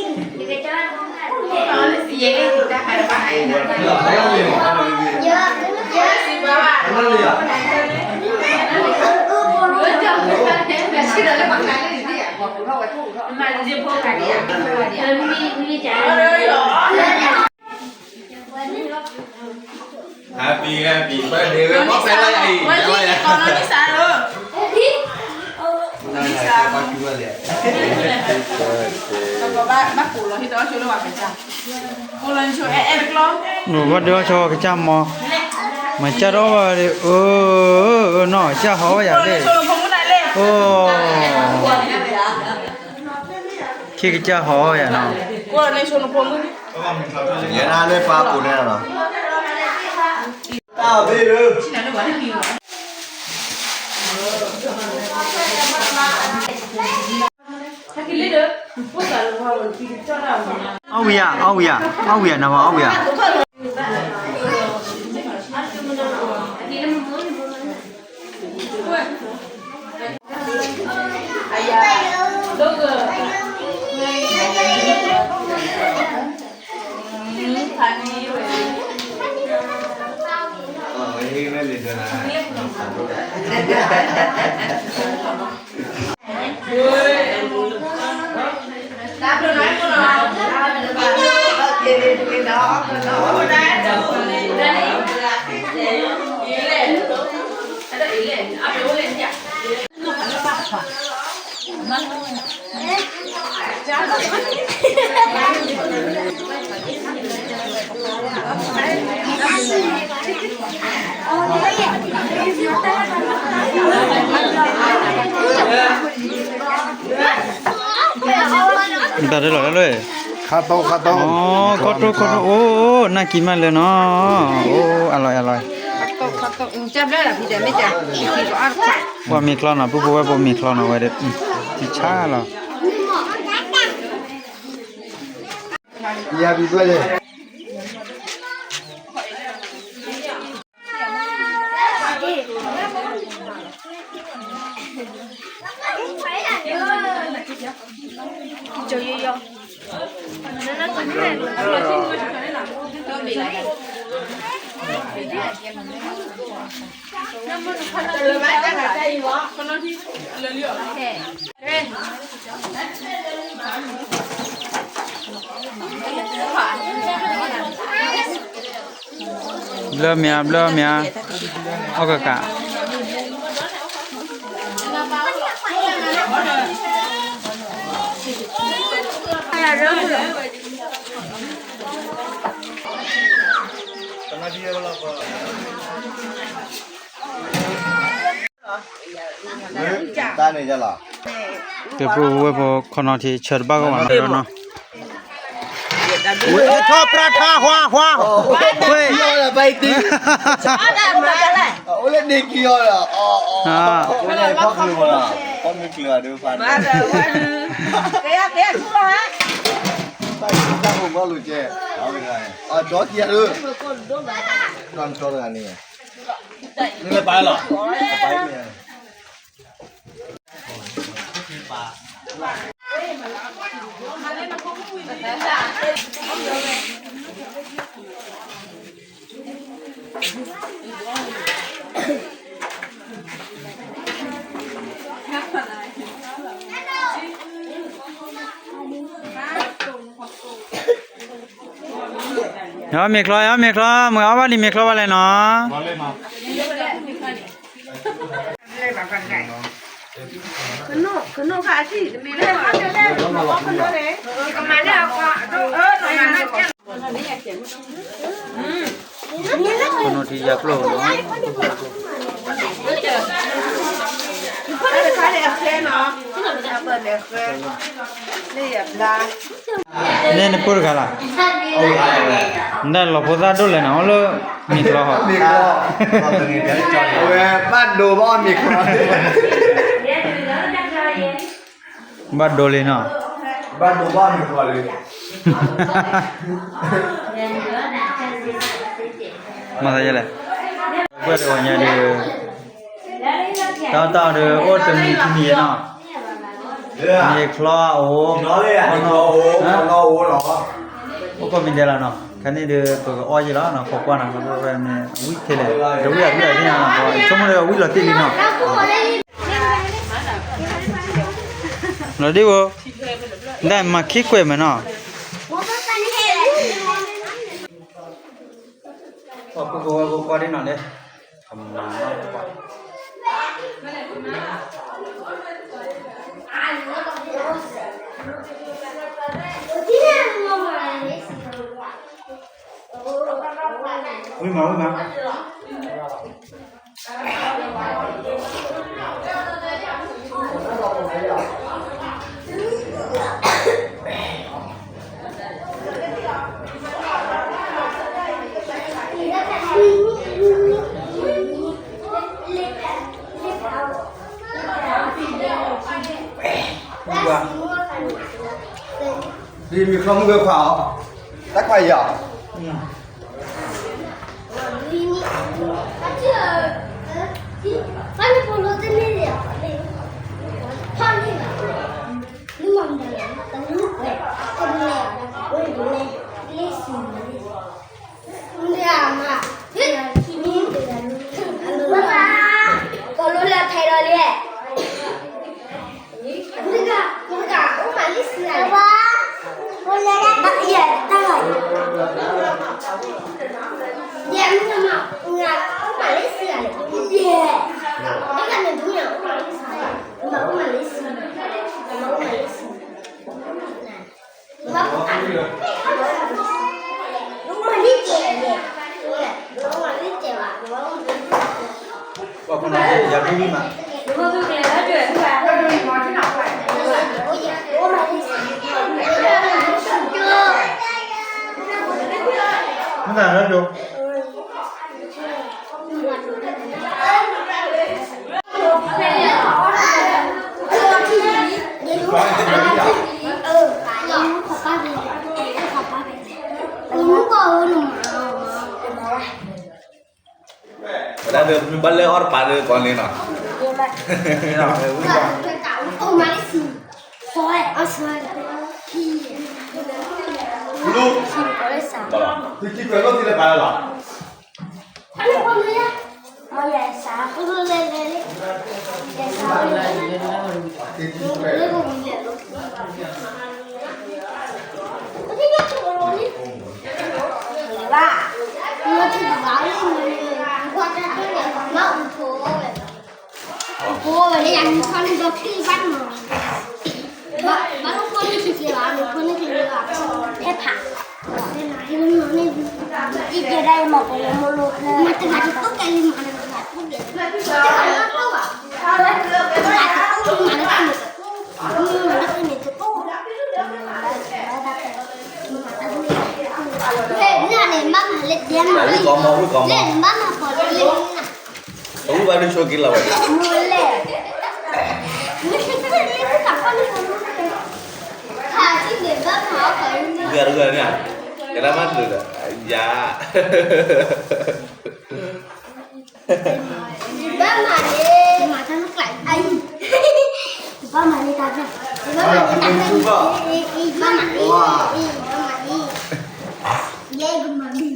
Happy, happy birthday ဝဲ မီၢ်ဖဲလၢယၤအံၤ ဝဲယံၤကီးနီၢ်မံစးဧၢ, မီၢ်ဖဲလၢယၤအံၤ ကီးကၠူဝဲလဲၣ်, ကီး ဘၣ်ကိးလီၤဟံၣ်တအီၣ်ဆိလၢဝဲကစၢ်, ကိးလီၤဆိအဲၣ်အဲၣ်တကျီ, ဘၣ်ဒုးအီၣ်ဆိကစၢ်မီၤ, မၤကၢ်ဒီးဘၣ်ဒီး အၢ နီၢ်ကစၢ်ဟီဝဲယၤလဲၣ်, အိ ခံကစၢ်ဟီဝဲယၤနီၤ, ယဲဒၣ်လၢပှၤကိးန့ၣ်လီၤ. အီၣ်ဝံၤဧါ, အီၣ်ဝံၤဧါ, အီၣ်ဝံၤဧါ, နမၤအီၣ်ဝံၤဧါ. တၢ်တလီၤလၢ ခါတိၢ်ခါတိၢ်, ခီတိၢ်ခီတိၢ်, အိ နၢ်ကံမးလၢနီၤ, အိ အလီၤအလီၤ, ပှၤမ့ၤချီနီၤ, ပုၢ်ဖိဝဲၢ်ဖိမ့ၤချီနီၤဝဲဒီး, ထံဆါလီၤ. ယၤဘံၣ်ဘၣ်လဲၣ်. ဘျၢမ့ၢ်ဧါ, ဘျၢမ့ၢ်ဧါ, အီၣ်ကကး. တၢ်န့ၣ်ယလီၤ, ကဲ ပုၢ်ဖိဝဲၢ်ဖိ ခီနီၤထံဆၢတဘၣ်ဂီၢ်ဘၣ်နီၤ, ဝဲထီၣ်ပြၢထါ ဟွါ ဟွါ, ဝဲ, အိၣ်လၢန့ၣ်ကံအီၤလီၤ, ဖီမုၢ်ကျၢၤဒီးဖးန့ၣ်, တၢ်အိၣ်ဘၣ်လိာ်ကဲ, အကၠီကံအဒၢ, ကၠီတဂၤန့ၣ်, နမ့ၢ်ပာ်လီၤ, ပာ်မ့ၢ် ယမ့ၤချီ ယမ့ၤချီ မ့ၢ်အီၣ်ဘၣ်လံမ့ၤချီဘၣ်လဲၣ်နီၤ. ခီနီၤထံယၤပျိၢ်နီၤ. န့ၣ်နပုၢ်တဂၤလီၤ. နလီၤဖိသၣ်ဒိၣ်လဲၣ်နီၤ အိၣ်လၢမ့ၤချီဟီ, ဝဲဘၣ်ဒိဘၣ်အီၣ်မ့ၤချီ, ဘၣ်ဒိလံနီၤ, ဘၣ်ဒိဘၣ်အီၣ်မ့ၤချီလံ. မၤသးယဲလဲၣ်, ပှဲၤတဂီၤညါဒီး တၢ်တၢ်ဒီး အိၣ်တမံၤခံမံၤနီၤ, မ့ၤချီအိၣ်, အိၣ်ကိးမံၤဒဲးလီၤနီၤ, ခဲန့ၣ်ဒီး ပကအီၣ်ယဲလီၤနီၤ, ခိးကွၢ်နီၤ, မ့ၢ်ဝံၣ်ထဲလဲၣ်, တဝံၣ်အဝံၣ်အသ့ၣ်နီၤ, ဆိကမိၣ်ဒီးဝံၣ်လီၤတံၢ်လံနီၤ. လီၤဒ်ဝဲ, ဒ်မၤခံကွဲးမးနီၤ. ပှၤပုၢ်ဖိဝဲၢ်ဖိကွၢ်ဒ်နီၤလၢ ကမၤနီၤပှၤ, ပှၤ ဝံၤမး ဝံၤမး ဒ်မ့ၢ်ခီမုၢ်ဝဲခွါအီၤ, တၢ်ခွါယီၤ, ကီၢ်လိလၢဖဲဒီးလံ, မတဂၤ, မတဂၤ, အိၣ်မးလၢစံးဂၤလဲၣ်, ဘၣ်ယဲတၢ်ဂၤ, ယဲမ့ၢ်မး, မတဂၤ, အိၣ်မးလၢစံးဂၤလဲၣ်, ယဲ, မတဂၤန့ၣ်ဒုးညါ, အိၣ်မးလၢစံး, မတဂၤ, အိၣ်မးလၢစံး, မတဂၤ, အိၣ်မးလၢစံး ပှၤခီၣ်နၢ်ယၤဒိၣ်မး, မ့ၢ်တၢ်လၢယိၤ, ဝဲဒၣ်ဒီးမ့ၢ်ဘၣ်လၢအီၣ်တပၤဒီးကီးန့ၣ်နီၤ, လူ, သုခံကွဲးလိာ်သံလၢပၢ်လၢ်လီၤ, ဘၣ်လၢဖိန့ၣ်ခံက့ၤဘၣ်, ဖိန့ၣ်ခံက့ၤဘၣ်, ဖဲဖး, တံကဲဒၣ်အံၤမၤကလၢမိၢ်လိဖဲ, မၤတဂၤတတိၢ်ကဲလံမၤတဂၤတတိၢ်ကဲ, တဂၤတတိၢ်မၤလၢတၢ်န့ၣ်တတိၢ်, မၤလၢတၢ်န့ၣ်တတိၢ်, မၤတၢ်န့ၣ်ဘၣ်မၤလၢဒဲမၤ, လၢနဘၣ်မၤပီၤလၢ အဝံၣ်ဘၣ်ဒုးဆိက့ၤလီၤဝဲ, မ့ၢ်လဲၣ်, ဖးတံၢ်န့ၣ်ဘၣ်မၤအီၣ်ပှၤအံၤန့ၣ်, ဂၤတဂၤန့ၣ်, ကဒၣ်မးတလၢာ်ဒီး, ယၤ, ဘၣ်မၤန့ၣ်, ဘၣ်မၤန့ၣ်တၢ်, ဘၣ်မၤန့ၣ်တၢ်, ဘၣ်မၤန့ၣ်, ဘၣ်မၤန့ၣ်, ယဲကမၤဘံၣ် မၤမိၢ်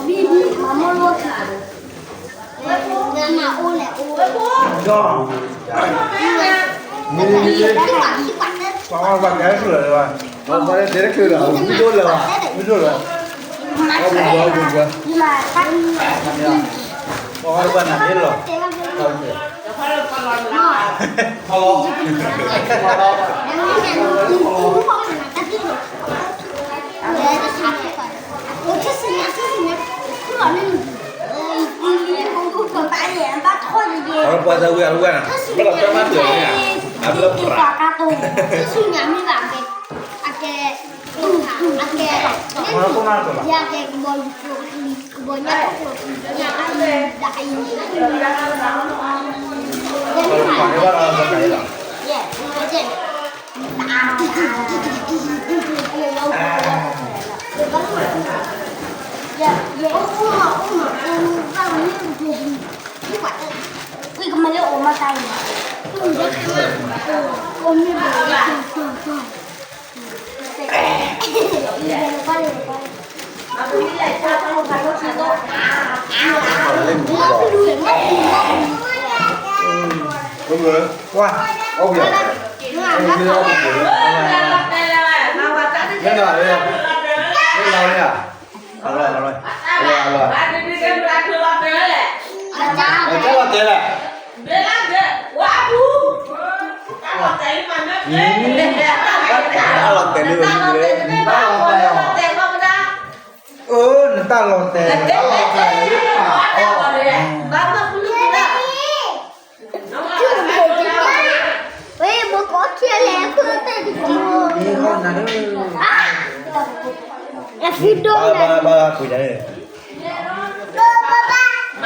လိၣ်ခံ, မၤအိၣ်လဲၣ်အိၣ်, မ့ၢ်, ပှၤတဲတချုးလၢၤဘၣ်, ပှၤတဲတချုးလၢၤဘၣ်, မ့ၢ်ဒိၣ်လၢၤဘၣ်, မ့ၢ်ဒိၣ်လၢၤဘၣ်, ပှၤတပှၤနၤန့ၣ်လီၤ, ပှၤသးဝံၣ်အဝဲ, ဘၣ်လီၤတၢ်မၤတၢ်န့ၣ်, အဘျၢပှၤ, အကဲ, အကဲ, ကဘီယူၤကျိၤကလံၤ, ကဘီညၣ်ကျိၤကလံၤ, ယဲမ့ၢ်ဘၣ်, ယဲ, ဝံၣ်ကမၤလၢအိၣ်မးတၢ်အံၤ, ဝါ, မ့ၢ်နၤ, မ့ၢ်နၤ, အလီၤ, အလီၤ, အလီၤ, အလီၤတဲလဲၣ်, အလီၤတဲလၢ, အလီၤတဲလၢ, အၢ, န တၢ်လီၤတဲာ် တၢ်လီၤတဲာ် ဝဲ ဘကီခဲလဲၣ် အဖုဒိၣ် ဘၣ်ဘၣ်ဘၣ်ဘၣ် ကွံာ်တၢ်န့ၣ် လီၤကဝီၤလံမးနီၤ, မ့ၢ်ဖျါလီၤကဝီၤလံ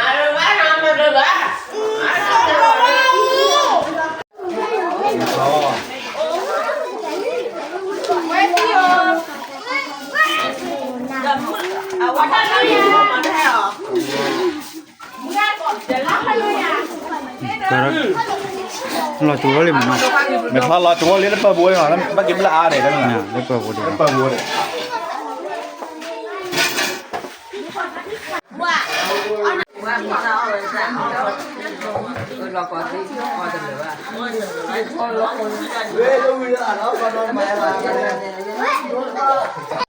လၢပၢ်ပူၤဝဲနီၤ, ဘၣ်က့ၤဘျၢအါန့ၣ်, လၢပၢ်ပူၤန့ၣ်, လၢပၢ်ပူၤန့ၣ်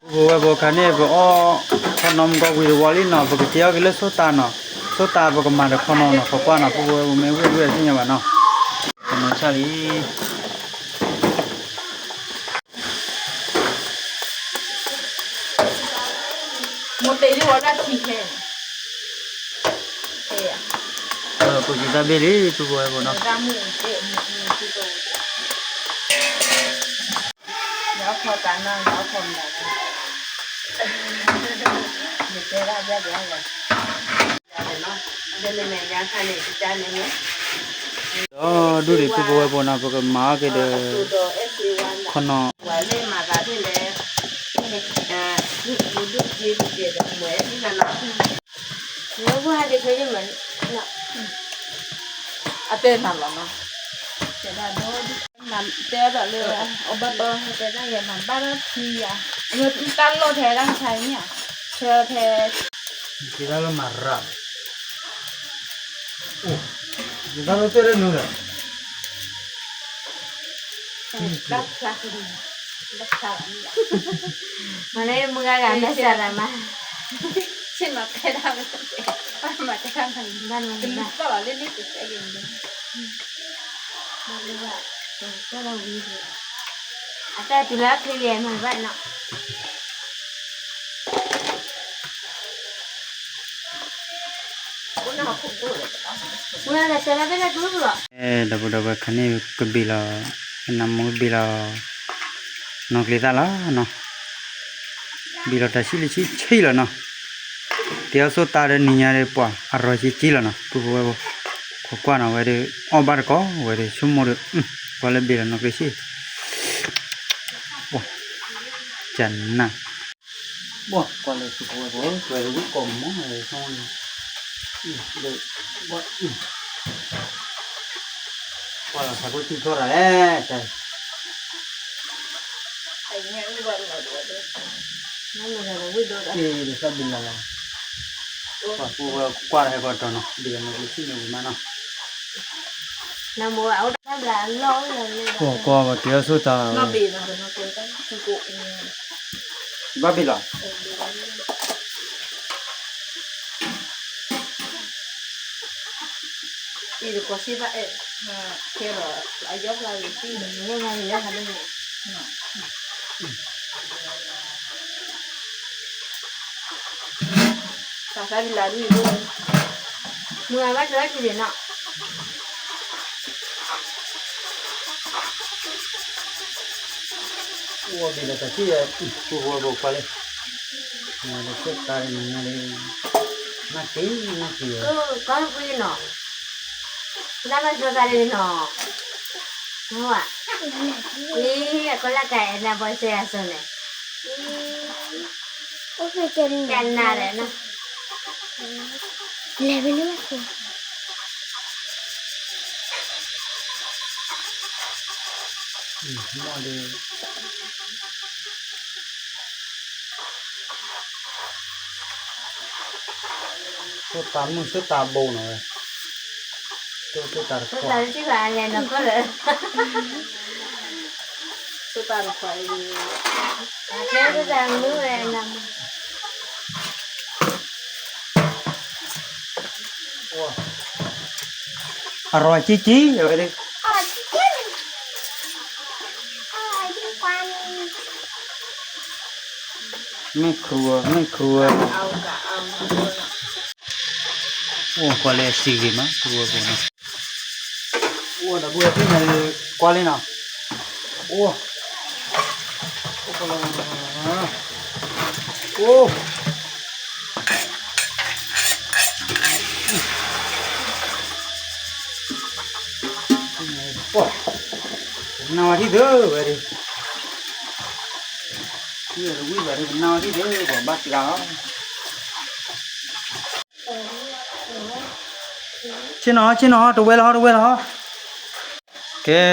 ပဝဲပခါန့ၣ် ပအီၣ် ခီနီၤမကီဝံၤတဝီလံနီၤ, ပကက့ၤအီၣ်က့ၤလၢဆိတၢ်နီၤ, ဆိတၢ်ပကမၤဒီးခီနီၤနီၤ, ခိးကွၢ်နီၤ, ပဝဲပမ့ၢ်ဝံၣ်ဝံၣ်အသ့ၣ်ညါဘၣ်နီၤ, ခီနီၤဆၣ်လံ. မိၢ်တဲလံဝဲဒၣ်ထံခဲ, ပူၤစံးတၢ်ဘ့ၣ်လံ ပုၢ်ဖိဝဲၢ်ဖိနီၤ, ဒီးဒူၣ်ဒံးပုၢ်ဖိဝဲၢ်ဖိနီၤ ပကမၤအီၣ်က့ၤဒီး ခီနီၤ အတဲနၤလီၤနီၤ, တဲဒၣ်လၢ အဘၣ်တီတဲဒၣ်ယဲမၤဘၣ်ထံယၤ, တၢ်လီၢ်ထဲတၢ်ဆါန့ၣ်, ဆၢဖဲ က့ၤတၢ်လၢမၤရၤ, အိၣ်, က့ၤတၢ်လၢတဲရၣ်နုၤလဲၣ်, ဘၣ်ဖျါက့ၤ, ဘၣ်ဖျါ, မၤလၢမုၢ်ဂၤဂၤမ့ၢ်စၢ်လၢမၤ ဆ့ၣ်နီၤတဲဒၣ်ဝဲ, ဘၣ်မၤတဲဒၣ်မၤ, ဘၣ်မၤလၢန့ၣ်တတဲက့ၤန့ၣ်, ဘၣ်လၢဘၣ်, ကၢ်လီၤဝံၤ, အတၢ်တုၤလၢအချ့ယဲမၤဘၣ်နီၤ, မုၢ်ဂၤဂၤစၢ်လၢဘ့ၣ်လၢတူၢ်လီၤ, ဒီပုၢ်ဒီဝဲၢ်ခါန့ၣ်ကဘ့ၣ်လီၤ, နမူကဘ့ၣ်လီၤ နီၢ်ကျ့သၣ်လီၤနီၤ, ဘ့ၣ်လီၤတၢ်ဆံးလံဆံးဆံးလီၤနီၤ, က့ၤအီၣ်ဆိတၢ်ဒီးနံၤညါဒီးပှၤအရီၤကံကံလီၤနီၤ, ပုၢ်ဖိဝဲၢ်ဖိ, ခိးကွၢ်နီၤဝဲဒီး အီၣ်ဘၣ်တကိးဝဲဒီး ဆိကမိၣ်ဒီး, ကွၢ်လၢဘ့ၣ်လီၤနီၢ်ကျ့ဆံး, ကနၣ်, ကွၢ်လၢပုၢ်ဖိဝဲၢ်ဖိ, ဝဲဒီးဝံၣ်ကိးမး, ကွၢ်လီၤဆါကိၣ်ထံထီၣ်တၢ်လဲၣ်, တၢ်, ဒ်သၣ်ဘံလၤလီၤ, ပှၤပုၢ်ဝဲၢ်ကွၢ်တၢ်ဟဲကီးတီၤနီၤ, ဘ့ၣ်လီၤနီၢ်ကျ့ဆံးန့ၣ်ဝံၤမးနီၤ, နမူအအိၣ်တၢ်ဘျးလီၤ, ပှၤကွၢ်ပှၤက့ၤအီၣ်ဆိတၢ်, ဘၣ်ဘ့ၣ်လီၤ အံၤတကိးစ့ဘၣ်အဲၣ်, ခဲလီၤ, အယီၢ်ဖျါဂ့ၤသံ, သးသၣ်ဒ်လၢဒ်အံၤ, မုၢ်ဂၤဘၣ်တၢ်ထံၣ်ဒံးနီၤ, အိၣ်ဘ့ၣ်လီၤတၢ်ထံၣ်ယၤ, ပူဖိဝဲၢ်ဖိကွၢ်လၢ မၤလၢဆိတၢ်န့ၣ်ညါလံ, နၢ်က့ၤ နၢ်က့ၤ, ကီၢ်ကွံနီၤ, တၢ်မၤဆိတၢ်န့ၣ်နီၤ, မ့ၢ်ဝဲ, အံၤ အကီၢ်လၢကအဲၣ်နၤဘီစဲအစိၤန့ၣ်, ကနၣ်ဒီးနီၤ, လဲၤဝဲလၢမၤဆိ မီၢ်ဒီး ဆိတၢ်မုၢ်ဆိတၢ်ဘိနီၤဝဲ, ဆိတၢ်တခွး, ဆိတၢ်တခွးလဲၤနီၤကီၢ်လၢ, ဆိတၢ်တခွးအံၤ, ဆိတၢ်မုၢ်ဝဲနီၤ အရီၢ်ကံကံ အဝဲဒၣ်, အရီၢ်ကံကံ, အရီၢ်ကံကံ, မ့ၢ်ခရူဝဲ မ့ၢ်ခရူဝဲ, အိၣ်ကွၢ်လၢစံဂ့ၤမး ခရူဝဲဖိနီၤ, အိၣ်ဒီပုၢ်ဝဲၢ်သ့ၣ်ညါလၢ ကွၢ်လံနီၤ, အိၣ်, အိၣ်, နၢ်ဝဲထံၣ်သၢဝဲဒၣ်, ဝံၤဘၣ်ဒၣ်နၢ်ဝဲထံၣ်သၢ ပှၤဘၣ်စှၤလီၤ, ဆ့ၣ်နီၤ ဆ့ၣ်နီၤ တဝဲလီၤ တဝဲလီၤ, ကဲ,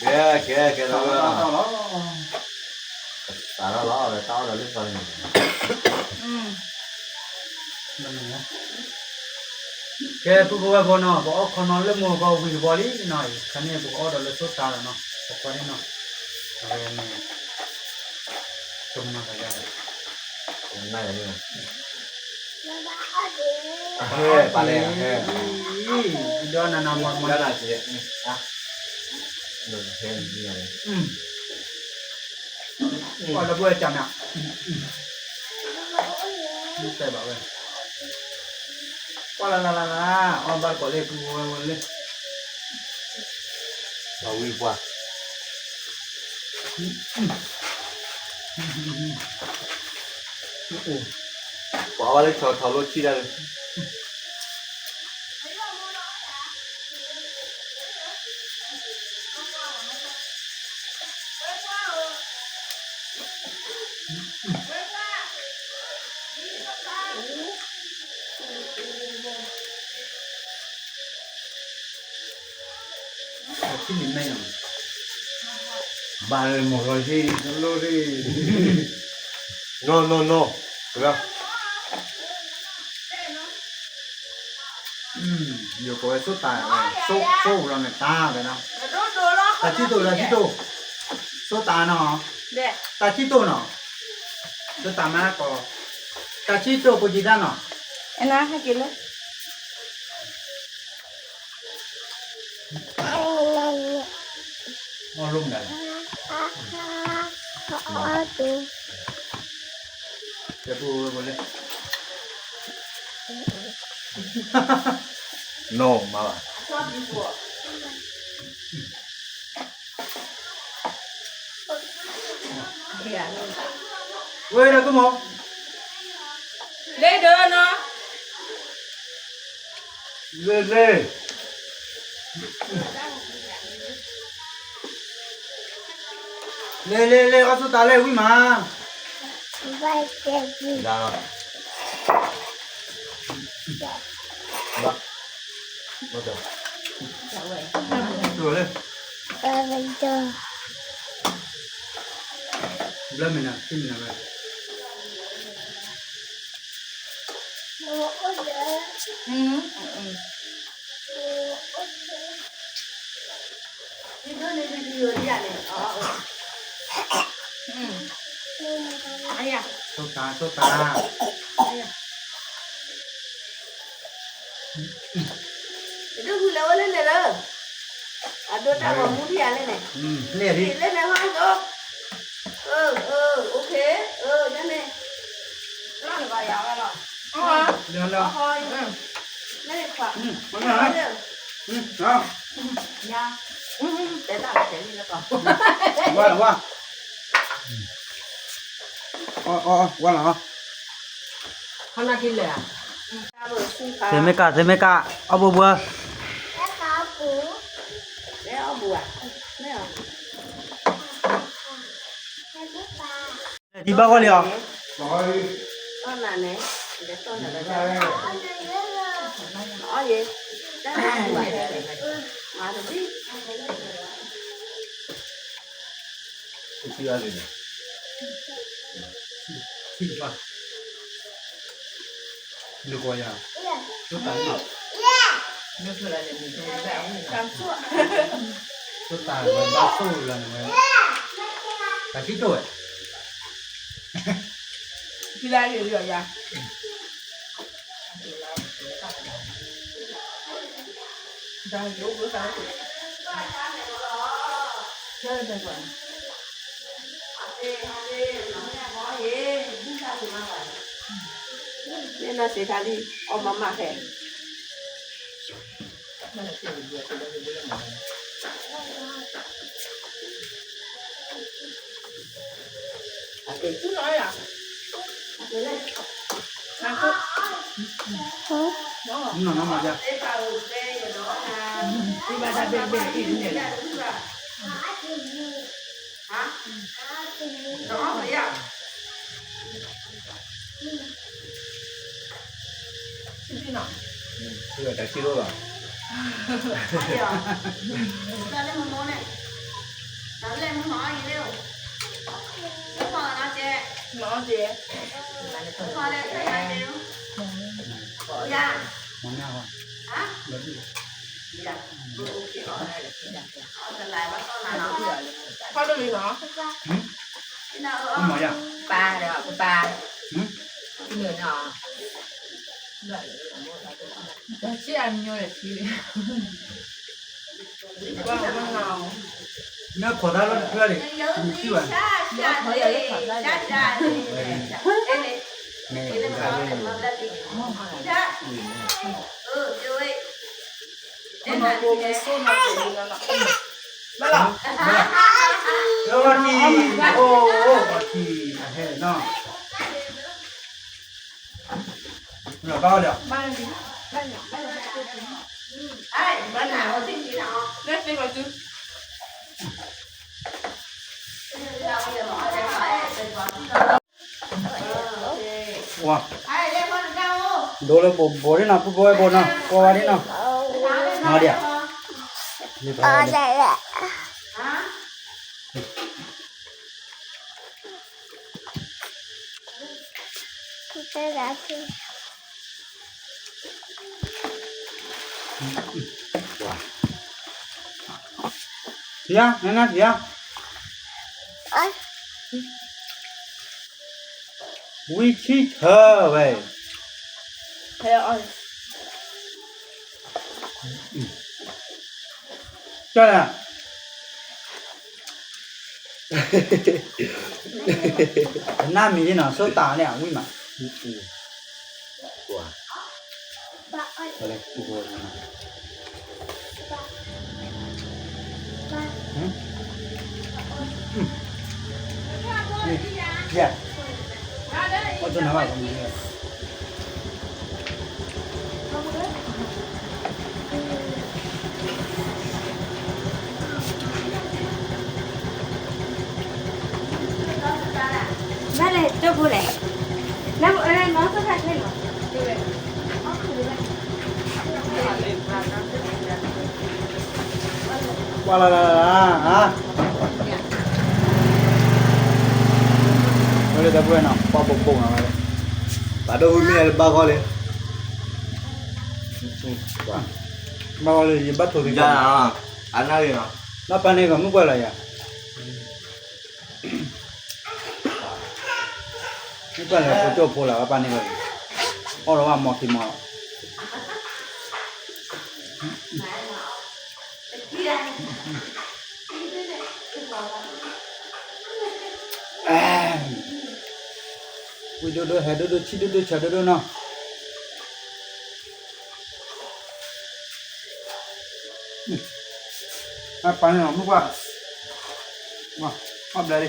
ကဲ ကဲ ကဲ တဝဲလီၤ, တၢ်လီၤ တၢ်အီၣ်ဒီးလၢသီန့ၣ် ကဲ ပုၢ်ဖိဝဲၢ်ဖိနီၤ, ပအီၣ်ခီနီၤလၢမိၢ်ကီၢ်ဝံၤတဘျီလံနီၤ, ခါန့ၣ် ပကအီၣ်ဒီးလၢဆိတၢ်လီၤနီၤ, ပကွၢ်န့ၣ်နီၤ, အဝဲန့ၣ် ကမၤသးယါဒီး နၢ်ယၤန့ၣ်, ဟဲ ပာ်လဲၣ် ဟဲ ဒီးနနမီမီ ပှၤလၢပှဲၤကၢ်နၤ, မ့ၢ်တဲဘၣ်ဝဲ, ပှၤလၢလၢလၢလၢ, အီၣ်ဘၣ်တကိးလၢပူၤဝဲဝဲလၢ, ပှၤဝံၤပှၤ, ပှၤဝဲလၢဆီထီၣ်လိၣ်ထံတၢ်လၢ ထံၣ်န့ၣ်မ့ၢ်, ဘၣ်လၢမိၢ်လီၤဟ့ၣ်တလိၣ်လံ, no no no, ယကိးဝဲဆိတၢ်, ဆိလီၤန့ၣ်တၢ်ဝဲ, တၢ်ဆံတိၢ် တၢ်ဆံတိၢ်, ဆိတၢ်နီၤ, တၢ်ဆံတိၢ်နီၤ, ဆိတၢ်မးကီး, တၢ်ဆံတိၢ်ပကံတၢ်နီၤ, အနဟဲက့ၤလၢ အီၣ်လိမနုၤလဲၣ်, တဲပူဝဲလဲၣ်, နီၢ်မၤဘၣ်, ဝဲဒီးကမီၤ, လ့ဒၢနီၤ, လ့လ့ လ့လ့လ့ အီၣ်ဆိတၢ်လၢဝံၣ်မး, ဘၣ်, ဘၣ်, ဘၣ်, ဘျၢမနၤ ထံၣ်မနၤဝဲ, ဆိတၢ် ဆိတၢ်, ဒိၣ်ဃုာ်လၢဝဲလၢန့ၣ်လၢ, အဒိတၢ်ဂီၤမူထံၣ်ယၤလၢန့ၣ်, လၢန့ၣ်ဟီဒိ, အၢ အၢ okay, အၢ ဒ်န့ၣ်, လၢလၢ, လၢခွါ, လၢ, ဝါလီၤဝါ, အီအီအီ ဝါလီၤ, သ့မ့ၢ်ကၣ် သ့မ့ၢ်ကၣ် အီၣ်ဘှဲဘှဲ, ထံဘၣ်ဂီၢ်လံအီၤ, ထံၣ်တပၢ်, နကွၢ်ယၤ, ဆိတၢ်, ဆိတၢ်ဝဲဘၣ်ဆိၣ်လၢနဝဲ, တၢ်ထံၣ်တိၢ်ဝဲ, ထံၣ်လၢယၤယၤ, တၢ်ယိၣ်ဝဲသး, ဆဲးတဲကွၢ်, မ့ၢ်နီၢ်စ့ခါလံ, အီၣ်မးမးဖဲ ပၢ်ဒီးပပၢ်, နခိးတၢ်လီၤတဖျၢၣ်န့ၣ်, လီၤထံ, အိၣ်လီၤထံ, အဟဲနီၤ, ဘၣ်လီၤ, ဘၣ်လီၤ, ဒိလၢဘိးဘိးဒ်နီၤ, ဖုဘိးဝဲဘိးနီၤ, ကွၢ်ဝဲဒ်နီၤ, နီၤဒ်ဧါ, ထံဧါ, နနၢ်ထံဧါ, ဝံဆံဆၢဝဲ, ကၢ်လၢ နၢ်မံၤဒ်နီၤ, ဆိတးန့ၣ် အဝံၣ်မး, ဘၣ်လဲၣ် တိၢ်ဖိလဲၣ်, နမ့ၢ်အၢၣ်လီၤ နီၢ်သၣ်ခါခဲလီၤ, ကွၢ်လၢလၢလၢလၢ, ဝဲလၢတၢ်ပှဲၤနီၤ ပှၤဘိးဘိးနီၤဝဲ, ပှၤဒိၣ်ဝံၤမ့ၢ်လၢဘၣ်ဂီၢ်လံ, ဘၣ်ဂီၢ်လံ ယဘၣ်ထိးသံကွၢ်, အနၢ်ဂ့ၤနီၤ, ဘၣ်ပာ်န့ၢ်ကီးမုၢ်ပှၢ်လီၤယၤ မ့ၢ်ပှၢ်လၢဖိကၠိဖိလၢ်ဘၣ်ပာ်န့ၢ်ဘၣ်, အီၣ်လီၤဘၣ်မီၤခံမီၤလီၤ, ဝံၣ်ဒိၣ်ဒိၣ် ဟဲဒိၣ်ဒိၣ် ဆံၣ်ဒိၣ်ဒိၣ် ဆၢဒိၣ်ဒိၣ်နီၤ. အပာ်န့ၣ်လီၤ မုၢ်ပှၢ်, အီၣ်ဘျဲၣ်လံ,